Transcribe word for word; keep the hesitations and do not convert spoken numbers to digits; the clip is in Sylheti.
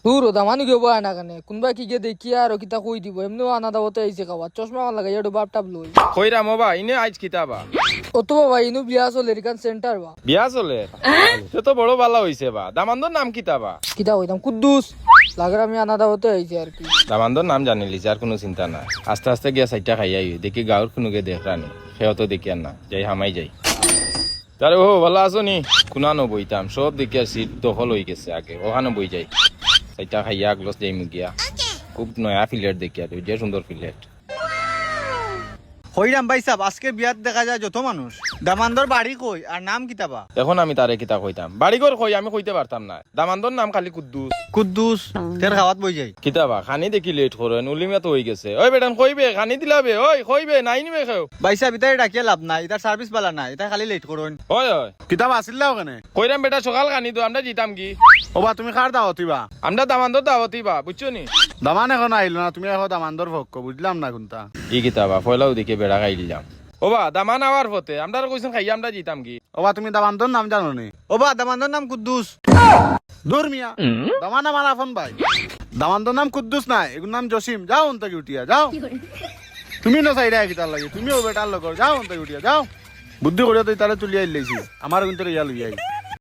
দূর, ও দামানও গিয়া বয় না কেনে? কুনবা কিগে দেখিয়া আরো কিতা কই দিবো? এমনেউ আনা দাওতে আইছে খাওয়াত, চশমা লাগাইয়া একটু ভাব টাব লই। কইরাম ও বা, ইনো আইজ কিতা বা? ও তো বাবা, ইনো বিয়া চলের, ইখান সেন্টার বা। বিয়া চলের? তে তো বড় ভালা অইছে বা। দামান্দর নাম কিতা বা? কিতা কইতাম, কুদ্দুস। লাগের আমি আনা দাওতে আইছি আর কি। দামান্দর নাম জানিলিছি, আর কুনু চিন্তা নাই। আস্তে আস্তে গিয়া চাইরটা খাইয়া আই, দেখি গাউর কুনুগে দেখরানি। কেউ তো দেখিয়ার না, যাই হামাই যাই। আরে ও, ভালা আছো নি? কুনানো বইতাম, সব দেখিয়ার সিট দখল অইগেছে আগে, অখানো বই যাই। চাইরটা খাইয়া আগলস যাইমু গিয়া। খুব নয়া প্লেট দেখিয়ার, যে সুন্দর প্লেট। কইরাম ভাইসাব, আজকে বিয়াত দেখা যায় যত মানুষ। দামান্দর বাড়ি কই আর নাম কিতা বা? এখন আমি তারে কিতা কইতাম? বাড়িঘর কই আমি কইতে পারতাম না। দামান্দর নাম খালি কুদ্দুস। কুদ্দুস, তের খাওয়াত বই যাই। কিতা বা, খানি দেখি লেট করইন, উলিমিয়া তো অইগেছে। ওই বেটাইন কই বে, খানি দিলা বে, ওই কই বে, নাই নি বে কেউ। ভাইসাব, ইতারে ডাকিয়া লাভ নাই, ইতার সার্ভিস ভালা নাই, ইতা খালি লেট করইন। ওই, ওই। কিতা বা, আছিলাও কেনে? কইরাম বেটা, সকাল খানি দেও, আমরা যাইতাম গি। ও বা, তুমি কার দাওয়াতি বা? আমরা দামান্দর দাওয়াতি বা, বুঝছো নি? দামান এখন আইলো না, তুমি এখন দামান্দর পক্ষ, বুঝলাম না কুনটা। ই কিতা বা, পয়লাউ দেখি বেড়া খাইলাম। ও বা, দামান আওয়ার পথে, আমরারে কইছইন খাইয়া আমরা যাইতাম গি। ও বা, তুমি দামান্দর নাম জানো নি? ও বা, দামান্দর নাম কুদ্দুস। দূর মিয়া, দামান আমার আফন ভাই। দামান্দর নাম কুদ্দুস নায়, এগুর নাম জসিম। যাও অন থাকি উঠিয়া, যাও। তুমি না চাইরা কিতার লাগি, তুমিও বেটার লগর, যাও অন থাকি উঠিয়া, যাও। বুদ্ধি করিয়া তো ইতারে তুলিয়া আইলাইছি, আমার কিন্তু ইয়া লইয়া আই।